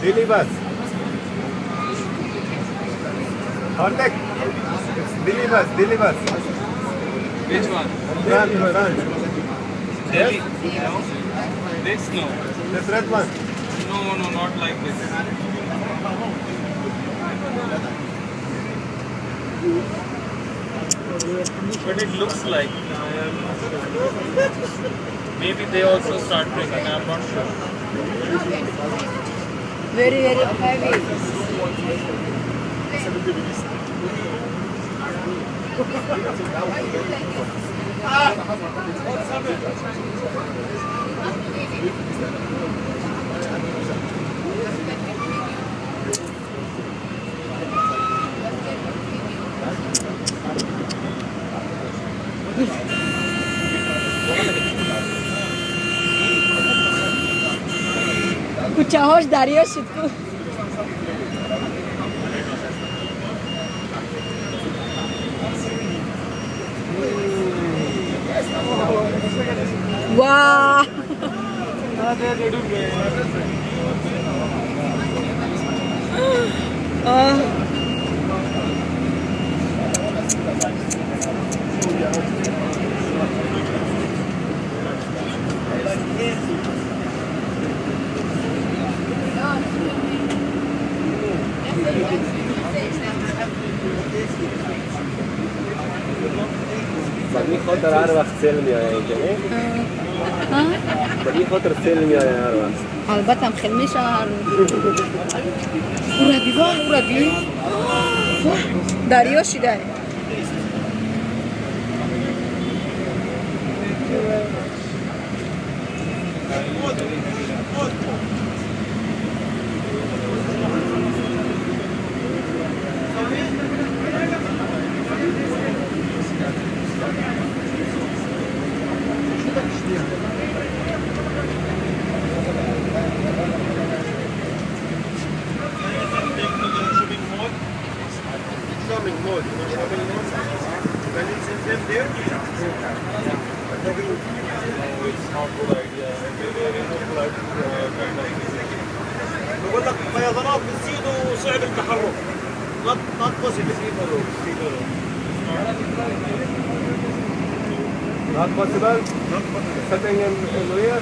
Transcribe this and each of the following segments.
Delhi bus. Hardik. It's Delhi bus. Delhi bus. Which one? Front, front. Delhi. No. This no. This red one. No, no, not like this. But it looks like. I am not sure. Maybe they also start drinking. I'm not sure. Very, very heavy. кӯчаҳош дарё шуд ку. Ва! به خاطر هر وقت سیل میآید اینجا نه؟ به این خاطر سیل میآید هر وقت. البته هم خیلی میشه هر روز. اورا بی واه اورا بی. دریا شده. بقول لك فيضانات بتزيد وصعب التحرك. Not possible. Not possible? Not possible. Setting in rear?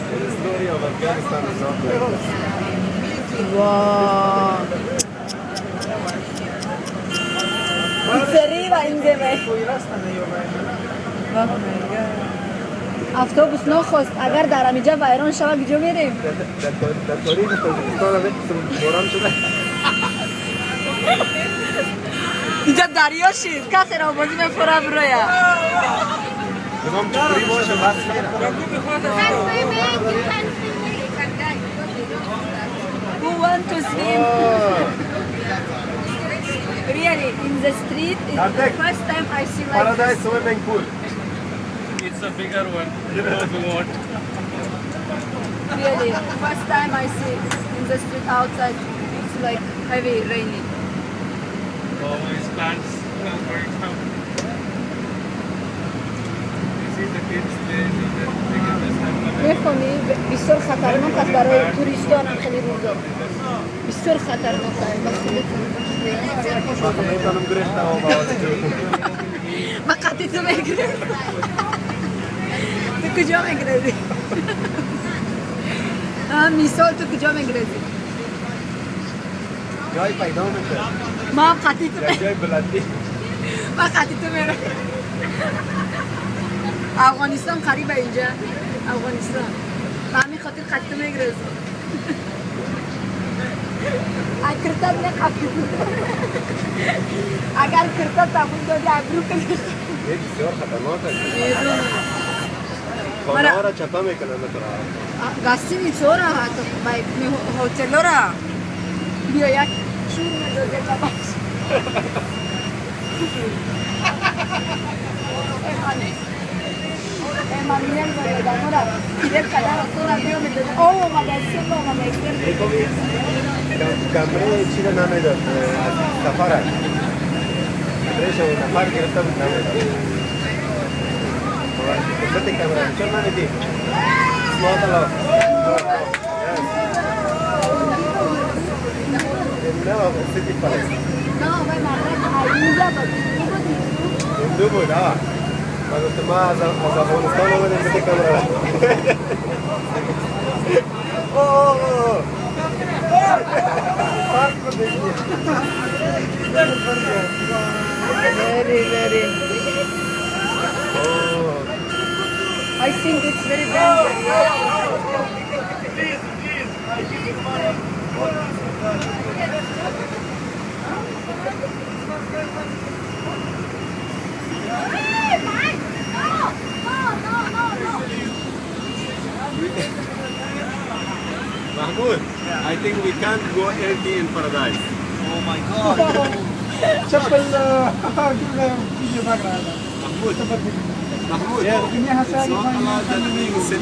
The story of Afghanistan is not like this. Wow. Pizzeria insieme. автобус нохост агар дар ҳамиҷа вайрон шава куҷо мерем? در تاریخ تاجیکستان هم قسم باران شده. اینجا دریا شید کسی را بازی میفوره برویا. نظام چطوری باشه بس میره. Who want to swim? Really, in the street, it's the first time I see like Paradise swimming pool. It's a bigger one. Those who want. Really, first time I see in the street outside, it's like heavy raining. Oh, his plants are going down. You see the kids, they can just have fun. میفهمی بسیار خطرناک است برای توریستان هم خیلی روزا. بسیار خطرناک است. من میتونم گرفتم و من قطعی تو میگیرم. تو کجا میگریزی؟ مثال تو کجا میگریزی؟ جای پیدا میشه. ما هم قطعی تو یک جای بلندی. من قطعی تو میرم. افغانستان قریب اینجا. افغانستان به همین خاطر قطعی تو میگریزم. کرتت نقفی. اگر کرتت تموم دادی ابرو کنی. بسیار خطرناک است. خانه را چپه میکنن مثلا. Гостиницаро, ҳатто хотелора биё як шур медозе бабаш. Эммануэл одамора фиреб кардан осона биё медозе. О, омада, сел омада, сел. کمره چی رو نمیداد از سفرش کمرهش نفر گرفته بود نمیداد. بده کمره چون نمیدی. Smart Allah. نه City Palace. نه وای مردک اینجا بود. هندو بود. آه ما گفتم ما از افغانستان آمدیم بده کمره. اوه اوه Very, very. I think it's very dangerous. Please, please, I give you money. Mahmoud, I think we can't go empty in paradise. Oh my God. चप्पल वीडियो भाग रहा था. Mahmoud, Mahmoud, it's not allowed that we sit